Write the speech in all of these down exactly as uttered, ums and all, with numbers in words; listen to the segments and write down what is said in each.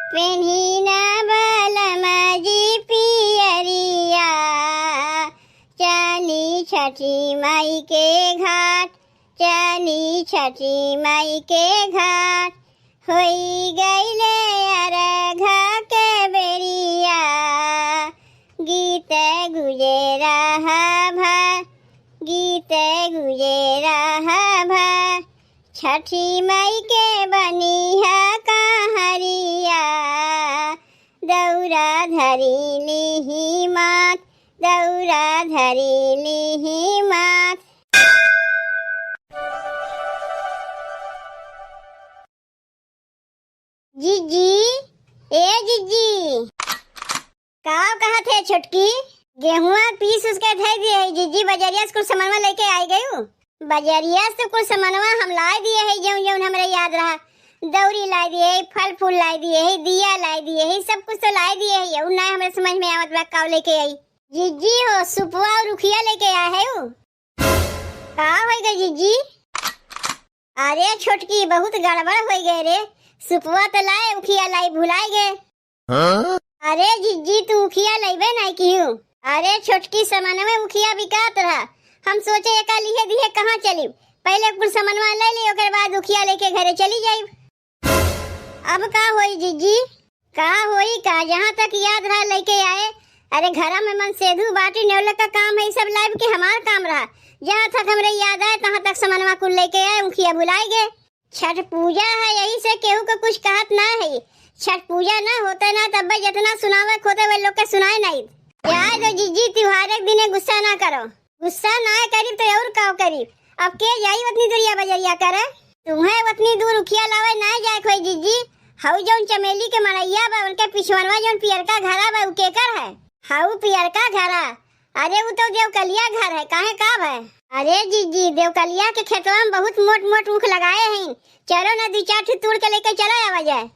पेन्ही ना बलमा जी पियरिया, चली छठी माई के घाट, चली छठी माई के घाट। होई गईले अरघा के बेरिया, गीत गुजे रहा भा, गीत गुजे रहा भा। छठी माई के बनिहा कहरिया, दौरा धरी लिही माथ, दौरा धरी लिही माथ। जिज्जी, ए जिज्जी। का कहत है छोटकी? गेहुआ पीस उस के धई दिए है जिज्जी, बजरिया से कुल सामानवा लेके आई गयू। बजरिया से कुल सामानवा हम लाई दिए है, जौन जौन हमरे याद रहा। दौरी लाई दिए है, फल फूल लाई दिए है, दिया लाई दिए है, सब कुछ तो लाई दिए है। उ ना हमरे समझ में आवत बा का लेके आई। जिज्जी हो, सुपवा और उखिया लेके आए है उ। का होई गई जिज्जी? अरे छोटकी, बहुत गड़बड़ होई गए रे। सुपवा त लाए, उखिया लाई भुलाई गए। हाँ? अरे जिज्जी, तू उखिया लइबे नाई किहू। अरे छोटकी, समनवे उखिया बिकात रहा। हम सोचे एका लिहे दिहे कहाँ चली। पहले कुल समनवा ले ले, ओकर बाद उखिया लेके घरे चली जाई। अब का होई जिज्जी? का होई का, जहाँ तक याद रहा लेके आए। अरे घरा में मन सेधु बाटी नेवले का काम है, ई सब लाइब के हमार काम रहा। जहाँ तक हमरे याद आए, तहाँ तक समनवा कुल लेके आए, उखिया भुलाई गए। छठ पूजा है, यही से केहू को कुछ कहत ना है। छठ पूजा ना होते ना, तब जितना सुनावे खोते वे लोग के सुनाए नहीं। जाए दो जिज्जी, त्योहार के दिने गुस्सा ना करो। गुस्सा ना करी तो और का करी? अब के जाई उतनी दूरिया बजरिया करे? तुम्हें उतनी दूर उखिया लावे ना जाए कोई जिज्जी। हऊ जौन चमेली के मड़ैया बा, उनके पिछवनवा जौन पियरका घरा बा, उ केकर है? हऊ पियरका घरा। अरे उ तो देवकलिया घर है, काहे का बा? अरे जिज्जी, देवकलिया के खेतवा में बहुत मोट मोट ऊख लगाए हैं। चलो ना, दो चार ठो तोड़ के लेके चलो आवा जाए।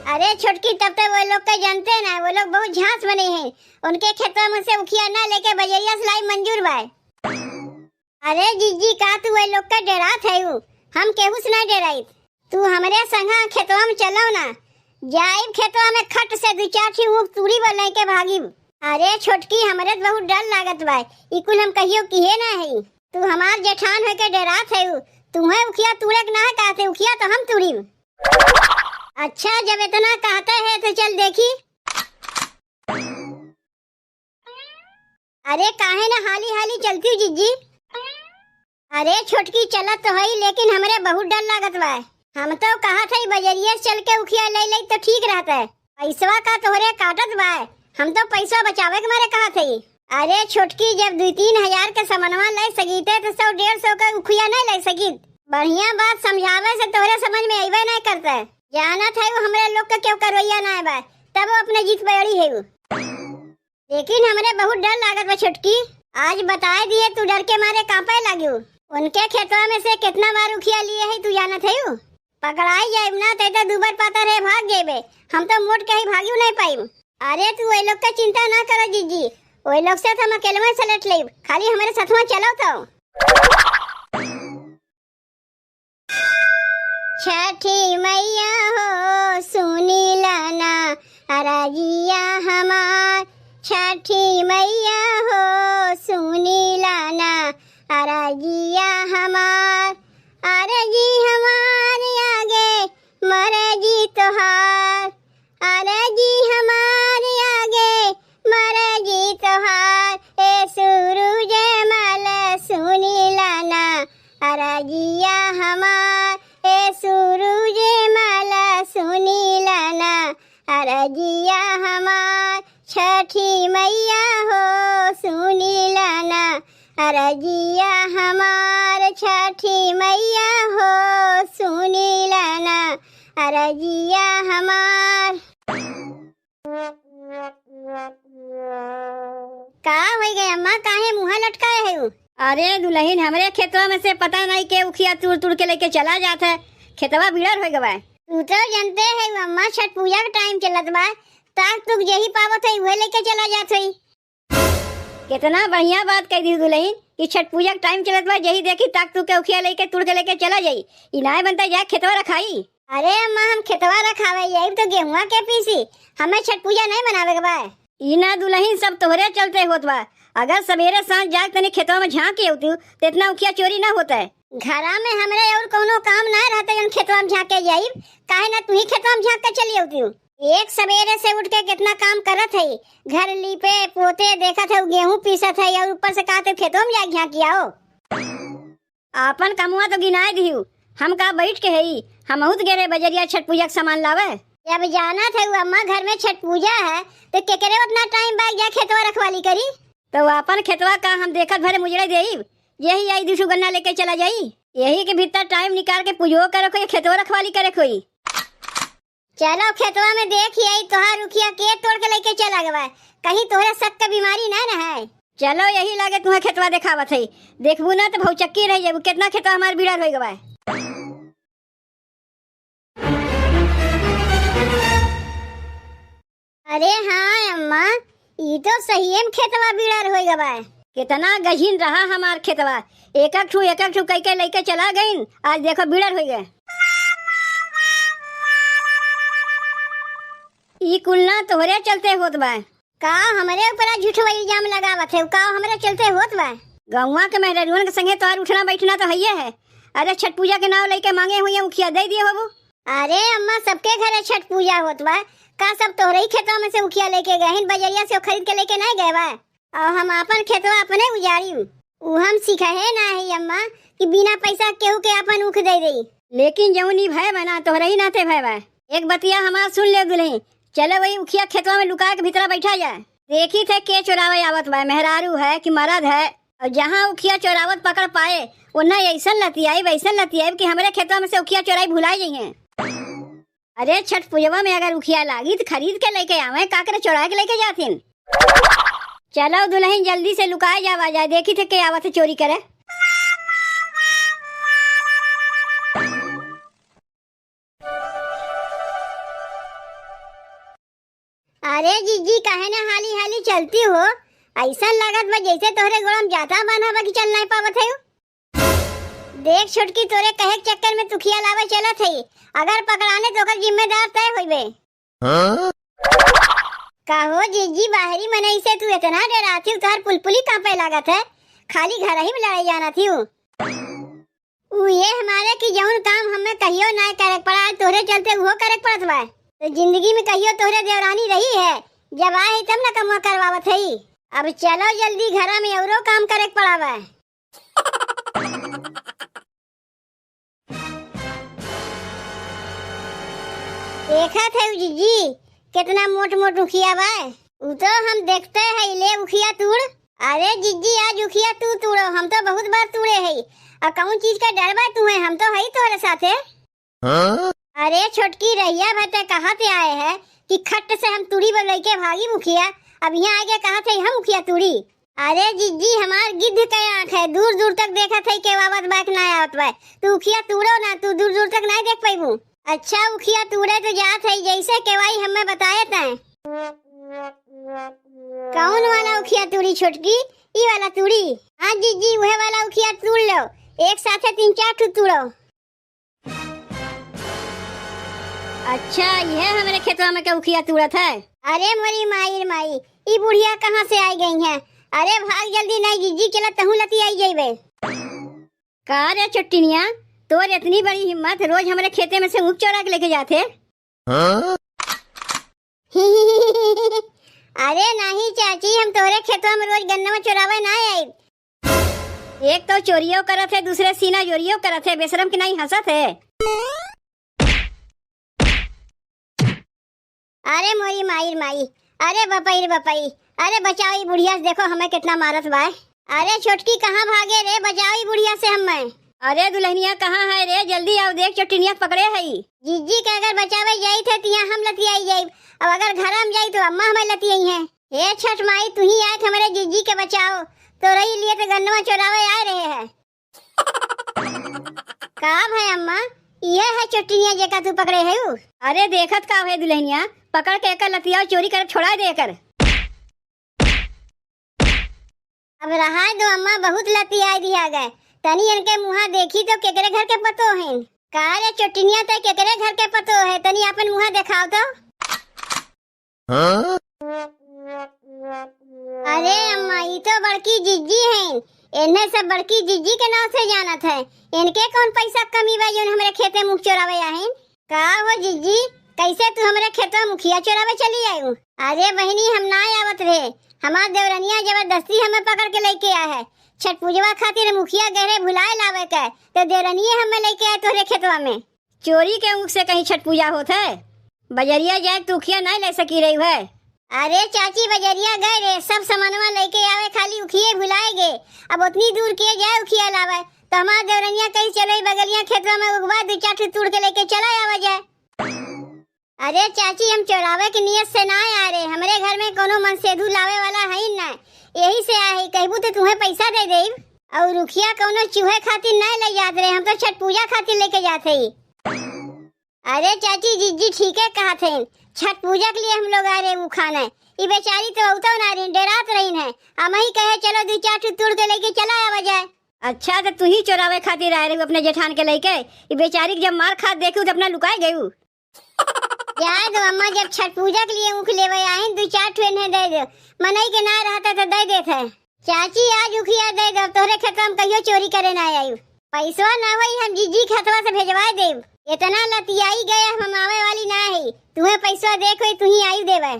अरे छोटकी, तब तो वो लोग के जानते ना, वो लोग बहुत झांस बने हैं। उनके खेतवा में से उखिया ना लेके बजरिया से लाई मंजूर बाय। अरे जिज्जी, का तू वो लोग के डेरात है? उ हम केहू से ना डेराइत। तू हमरे संगा खेतवा में चलो ना, जाइब खेतवा में खट से दो चार ठी ऊख तूड़ी बा लेके भागिब। अरे छोटकी, हमरे तो बहुत डर लागत बा, ई कुल हम कहियो किहे ना है। तू हमार जेठान होके डेरात है, उ तुम्हें उखिया तूड़े के ना है, कहते उखिया तो हम तूड़ीब। अच्छा, जब इतना कहते हैं तो चल देखी। अरे काहे ना हाली हाली चलती हो जिज्जी? अरे छोटकी चलत तो हई, लेकिन हमरे बहुत डर लागत बा। हम तो कहत हई बजरिया से चल के उखिया ले ले तो ठीक रहते। पैसवा का तोहरे काटत बा, हम तो पैसा बचावे के मारे कहत हई। अरे छोटकी, जब दो तीन हजार के समनवा ले सकीते तो सौ डेढ़ सौ का उखिया नहीं ले सकीत। बढ़िया बात समझावे से तोहरे समझ में अइबे नहीं करते। जानत है वो हमरे लोग के क्यों करवैया ना बा, तब वो अपने जीत पे अड़ी है वो। लेकिन हमरे बहुत डर लागत बा छोटकी। आज बताए दिए, तू डर के मारे कांपे लागियो। उनके खेतवा में से कितना बार उखिया लिए है, तू जानत है यू? पकड़ाई जाइब ना, ते तो दूबर पातर है, भाग जेबे। हम तो मोट के ही भागियो नहीं पाइब। अरे तू वही लोग का चिंता ना करो जिज्जी, वही लोग से तो हम अकेलवे से लट लेब, खाली हमारे सथवा चलो तो। छठी मैया हो सुनी लाना अरजिया हमार, छठी मैया हो सुनी लाना अरजिया हमार, अरजी हमार आगे मरजी तोहार, अरजी हमार आगे मरजी तोहार, ए सूरज मल सुनी लाना अरजिया हमार, ए सूरज मल सुनी लाना अरजिया हमार, छठी मैया हो सुनी लाना अरजिया हमार, छठी मैया हो सुनी लाना अरजिया हमार। का होई गए अम्मा, काहे मुँह लटकाए है? अरे दुलहिन, हमरे खेतवा में से पता नहीं के उखिया तूड़ तूड़ के लेके चला जात है, खेतवा बिड़र हो गवा है। तू तो जानते है अम्मा, छठ पूजा के टाइम चलत बा, ताक तुक जेही पावत है उहे लेके चला जात है। कितना बढ़िया बात कह दी दुलहिन कि छठ पूजा के टाइम चलत बा, जेही देखी ताक तुक के उखिया लेके तूड़ के लेके चला जाई। ई नाय बनता जा खेतवा रखाई। अरे अम्मा, हम खेतवा रखावे, यही तो गेहुआ के पीसी, हमें छठ पूजा नहीं मनावे के बा। ई ना दुलहिन, सब तोहरे चलते होत बा। अगर सबेरे सांझ जाके तनी खेतवा में झांक अउतू, तो इतना उखिया चोरी ना होता है। घरा में हमरे और कौनो काम ना रहता, जौन खेतवा में झांके जाइब, काहे ना तू ही खेतवा में झांक के चली अउतू। एक सबेरे से उठ के कितना काम करत है, घर लीपे पोते, देखत है गेहूं पीसत है, और ऊपर से कहत है खेतवा में जाके झांकी आओ। आपन कमवा तो गिनाए दिहू, हम का बैठ के हई, हमहू तो गेरे बजरिया छठ पूजा के सामान लावे। जब जानत है अम्मा घर में छठ पूजा है, तो केकरे उतना टाइम बा जा खेतवा रखवाली करी? तो आपन खेतवा का हम देखत भरे मुजरे देइब, यही आई दुसु गन्ना लेके चला जाई, यही के भीतर टाइम निकाल के पूजो करे कोई, खेतवा रखवाली करे कोई। चलो खेतवा में देखी आई तोहार उखिया के तोड़ के लेके चला गवा, कहीं तोहरे शक के बीमारी ना न है। चलो यही लागे तुम्हें खेतवा देखावत है, देखबू ना तो भौचक्की रह जाबू, कितना खेतवा हमार बिड़र हो गवा है। अरे हाँ अम्मा, ई तो सहिए में खेतवा बिड़र हो गवा है। कितना गहिन रहा हमार खेतवा, एक एक ठू एक एक ठू कई के लेके चला गईन, आज देखो बिड़र हो गए। ई कुल ना तोहरे चलते होत बा। का हमरे ऊपर झूठवा इल्जाम लगावत है? का हमरे चलते होत बा? गौवा के मेहरारुअन के संगे तोहार उठना बैठना तो हइये है। अरे छठ पूजा के नाव लेके मांगे हुए उखिया दे दिए होबू। अरे अम्मा, सबके घरे छठ पूजा होत बा, का सब तोहरे ही खेतवा में से उखिया लेके गए हैं? बजरिया से खरीद के लेके नहीं गए बा? और हम आपन खेतवा अपने उजाड़ी, उ हम सिखाए ना है अम्मा कि बिना पैसा केहू के आपन उख दे दे। लेकिन जौन ई भय बा ना, तोहरे ही नाते भय बा। एक बतिया हमार सुन ले दुलही, चलो वही उखिया खेतवा में लुका के भीतरा बैठा जाए, देखी थे के चोरावे आवत बा, मेहरारू है कि मरद है। और जहाँ उखिया चोरावत पकड़ पाए, ओन्ना ऐसन लतियाइब, ऐसन लतियाइब कि हमरे खेतवा में से उखिया चोराई भुला जइहें। अरे छठ पूजवा में अगर उखिया लागी तो खरीद के लेके आवे, का करे चोरा के लेके जाथिन। चलो दुलहिन जल्दी से लुकाए जावा जाए, देखी थे के आवत है चोरी करे। अरे जिज्जी, काहे ना हाली हाली चलती हो? ऐसा लागत बा जैसे तोहरे गोड़ा में जाता बांधा बा कि चल नहीं पावत है। देख छोटकी, तोरे कहे के चक्कर में तू उखिया लावे चलत है, अगर पकड़ाने तो ओकर जिम्मेदार तय होइबे। हाँ? का हो जिज्जी, बाहरी मनई से तू इतना डराती हो, तोहर पुलपुली कांपे लागत है, खाली घर ही में लड़ाई जानत ही हो। उ ये हमारे कि जौन काम हमें कहियो ना करे के पड़ा, आज तोहरे चलते उहो करे के पड़त बा। तो जिंदगी में कहियो तोहरे देवरानी रही है, जब आए है तब ना कमवा करवावत है। अब चलो जल्दी, घरा में औरो काम करे के पड़ा बा। देखत है जिज्जी, कितना मोट मोट उखिया बा। उ तो हम देखते है, ले उखिया तूड़। अरे जिज्जी, आज उखिया तू तूड़ो, हम तो बहुत बार तूड़े है। और कौन चीज का डर बा तुम्हें, हम तो है तोहरे साथे। हाँ? अरे छोटकी, रहिया भर ते कहा ते आए है कि खट से हम तुड़ी बलई के भागी मुखिया, अब यहाँ आके कहा थे हम मुखिया तुड़ी। अरे जिज्जी, हमार गिद्ध के आँख है, दूर दूर तक देखत है के आवत बा कि ना आवत बा। तू उखिया तुड़ो ना, तू दूर दूर तक नहीं देख पैबू। अच्छा उखिया तुड़े तो जात है, जैसे केवाई हमें बताए तय। कौन वाला उखिया तुड़ी छोटकी? ई वाला तुड़ी? हाँ जिज्जी, उहे वाला उखिया तुड़ लो, एक साथे तीन चार ठू तुड़ो। अच्छा, यह हमरे खेतवा में के उखिया तुड़त है? अरे मोरी माई रे माई, ई बुढ़िया कहाँ से आई गई है? अरे भाग जल्दी, नहीं जिज्जी के ला तहूँ लतियाई जइबे। का रे चुट्टिनिया, तोर इतनी बड़ी हिम्मत, रोज हमरे खेते में से ऊख चोरा के लेके जाते? हाँ? अरे नहीं चाची, हम तोहरे खेतवा में रोज गन्नवा चोरावे ना आइब। एक तो चोरियो करत है, दूसरे सीना जोरियो करत है, बेशरम की नहीं हंसत है। अरे मोरी माई रे माई, अरे बपई रे बपई, अरे बचाओ ई बुढ़िया से, देखो हमें कितना मारत बा। अरे छोटकी कहाँ भागे रे, बचाओ ई बुढ़िया से हमें। अरे दुल्हनिया कहाँ है रे, जल्दी आओ, देख चोटिनिया पकड़े है। जिज्जी के अगर बचावे जाई थे तिया हम लतियाई जाई, अब अगर घर में जाई तो अम्मा हमें लतियाई हैं। हे छठ माई, तू ही आए हमरे जिज्जी के बचाओ, तोरही लिए तो गन्नवा चोरावे आए रहे हैं। का भय अम्मा, इहे है चोटिनिया जेका तू पकड़े है उ? अरे देखत का है दुल्हनिया, पकड़ के एकर लतियाओ, चोरी करे छोड़ा दे एकर। अब रहाय दो अम्मा, बहुत लतियाई दिया गए। तनी इनके मुहा देखी तो केकरे घर के पतो हैं। का रे चोटिनिया, तै केकरे घर के पतो है? तनी आपन मुँह देखाव तो। हाँ? अरे अम्मा, ई तो बड़की जिज्जी हैं। इन्हें सब बड़की जिज्जी के नाव से जानत है। इनके कौन पैसा कमी बा जौन हमरे खेते मुख चोरावे आहिन? का हो जिज्जी, कैसे तू हमरे खेतवा मुखिया चोरावे चली आयु? अरे बहिनी, हम ना आवत रहे, हमार देवरनिया जबरदस्ती हमें पकड़ के लेके आए है। छठ पूजवा खातिर मुखिया गहरे भुलाए लावे के, तो देवरनिये हमें लेके आए तोहरे खेतवा में। चोरी के ऊख से कहीं छठ पूजा होत है? बजरिया जाए तो उखिया नहीं ले सकी रही है। अरे चाची, बजरिया गए रे, सब सामानवा लेके आवे, खाली उखिये भुलाए गे। अब उतनी दूर के जाए उखिया लावे, तो हमार देवरनिया कहीं चलो ई बगलिया खेतवा में उगवा दू चार ठो तोड़ के लेके चला आवा जाए। अरे चाची, हम चोरावे के नियत से ना आ रहे, हमरे घर में कोनो मनसेधु लावे वाला है ही ना, यही से आए ही। कहबू तो तुम्हें पैसा दे देब। और उखिया कोनो चूहे खातिर ना ले जात रहे, हम तो छठ पूजा खातिर लेके जात है। अरे चाची, जिज्जी ठीके कहत हैं, छठ पूजा के लिए हम लोग आ रहे हैं उखाने। ई बेचारी तो अउतो ना रही, डेरात रही है। हम ही कहे चलो दू चार ठो तोड़ के लेके चला आवा जाए। अच्छा, तो तू ही चोरावे खातिर आए रही अपने जेठान के लेके? ई बेचारी के जब मार खात देखू तो अपना लुकाए गयू। जाए दो अम्मा, जब छठ पूजा के लिए ऊख लेवे आइन, दू चार ठो इन्हें दे दो। मनई के ना रहता तो दे देत है। चाची, आज उखिया दे दो, तोहरे खेतवा में कहियो चोरी करे ना आयु। पैसवा ना होई, हम जिज्जी खेतवा से भेजवाए देब। इतना लतियाई गए, हम आवे वाली ना है। तुम्हें पैसवा दे कोई, तू ही आयु देवे।